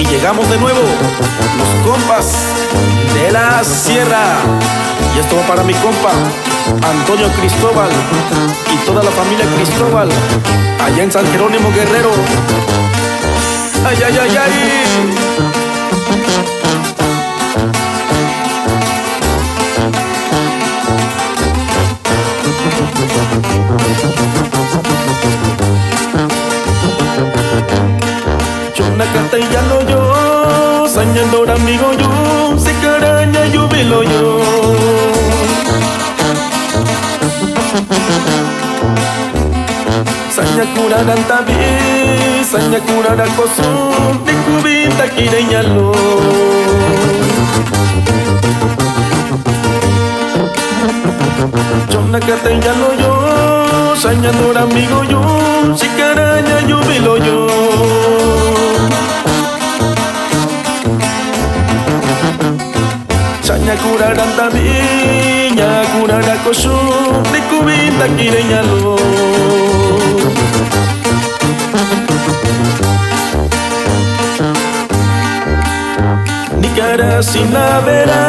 Y llegamos de nuevo, los compas de la sierra. Y esto va para mi compa Antonio Cristóbal y toda la familia Cristóbal, allá en San Jerónimo Guerrero. ¡Ay, ay, ay, ay! Chonacata y ya lo yo, sañandor amigo yo, se caraña yo velo yo. Saña curarán tabi, saña curará cosu, de cubita quireñalo. Chonacata y ya lo yo, sañandor amigo yo, se caraña yo velo yo. Saña curarán tabi, ña curará cosu, de cubita quireñalo. Ni cara sin la verá,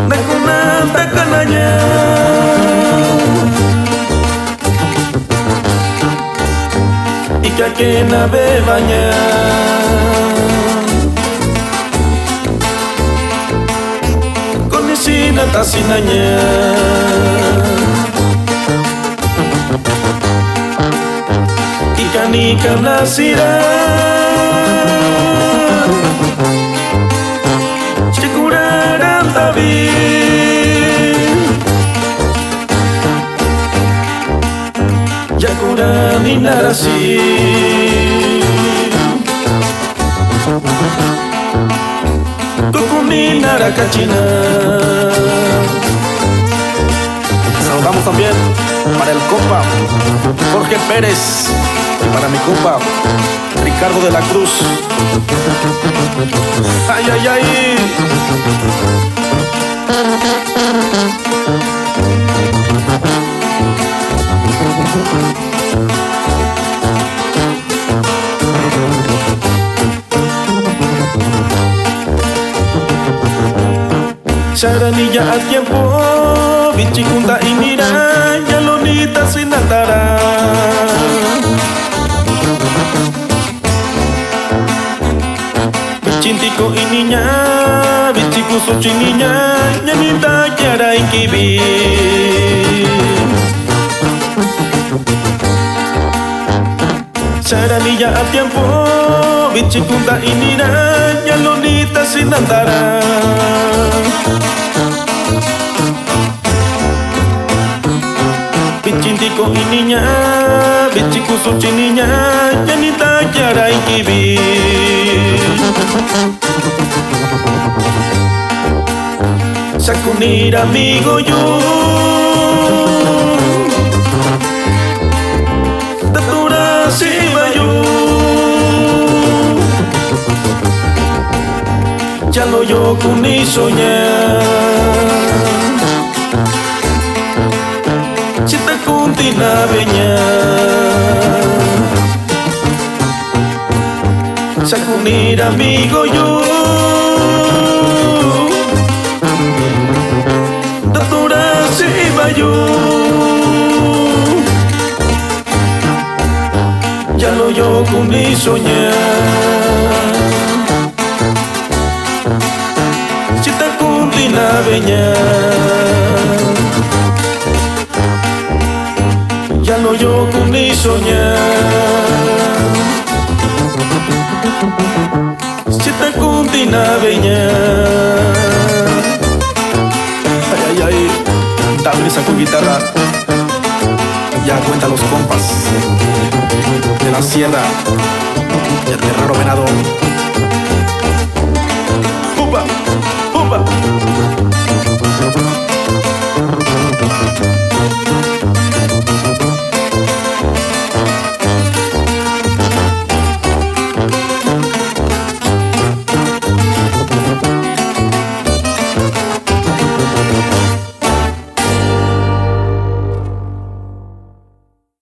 Nakunanta canalla, y que aquena bebaña. Con isina tasinaña. Ikanika nasira, Chikurara tabi, Yakura ni narasi. Kukuni narakachina. Saludamos también para el compa Jorge Pérez y para mi compa Ricardo de la Cruz. ¡Ay, ay, ay! Charanilla a tiempo, bichicunda y mira, ya lonita sin andará. Bichintico y niña, bichicusuchi niña, ñanita yara y kibi. Charanilla a tiempo, bichicunda y mira, ya lonita sin andará. Bichintico y niña, bichicusuchi niña, ñanita yara y kibi. Sakunir amigo yo, Tatura sibayo, ya lo yo kuni soñar. Chitakuntina beña, Sakunir amigo yo, Tatura sibayo, ya lo yo kuni soñar. Chitakuntina beña, ya lo yo kuni soñar. Chitakuntina beña. Ay, ay, ay. También sacó guitarra. Ya cuenta los compas de la sierra y el guerrero venado.